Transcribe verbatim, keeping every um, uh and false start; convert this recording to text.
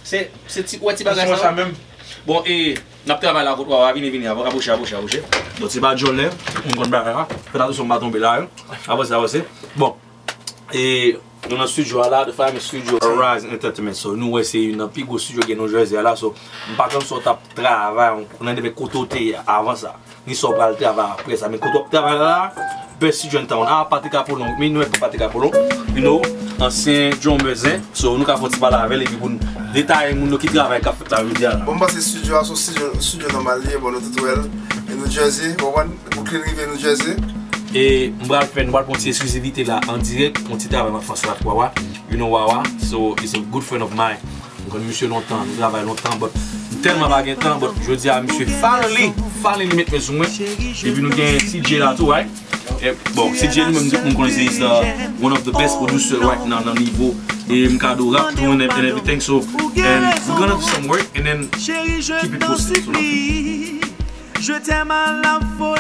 Se, se ti, ou wè ti bagay sa yo? Bon, e, n ap travay la kot Wawa, vini, vini, apwoche, apwoche, apwoche. Bon, se pa djòlè, ou konn bagay la. Fè atansyon m pa tonbe la, wi. Avanse, avanse. Bon, e, nou nan studio a la, The Famous Studio, Rise Entertainment. So, nou wè se youn nan pi gwo studio gen New Jersey a la. So, m pa konn si w t ap travay, nan demen kote w te ye avan sa. Ni sa w pral travay apre sa. Men kote w ap travay la, best studio in town. Ah, Patrick Apollon. Mi nou wè Patrick Apollon. You know, ansyen drummers, hein. So, nou ka fè yon ti pale avè l epi pou n detaye moun yo ki travay k ap fèt la jodi a la. Bon, m panse studio a se yon studio, studio nòmal li ye, bon, nou tout wè l. E New Jersey, w konprann? Brooklyn rive New Jersey. E m pral fè, nou pral pran ti eksklizivite la an dirèk, yon ti travay m ap fè ansanm ak Wawa. You know Wawa, so it's a good friend of mine. M konn misye lontan, nou travay lontan, but m tèlman pa gen tan, but jodi a misye finally, finally met men sou mwen. Epi nou gen T J la tou, right? E, bon, T J li menm, m konnen se is, uh, one of the best producer right now nan nivo e m ka do rap tou and, and everything, so, and we're gonna do some work and then keep it posted. So, Je t'aime à la folie.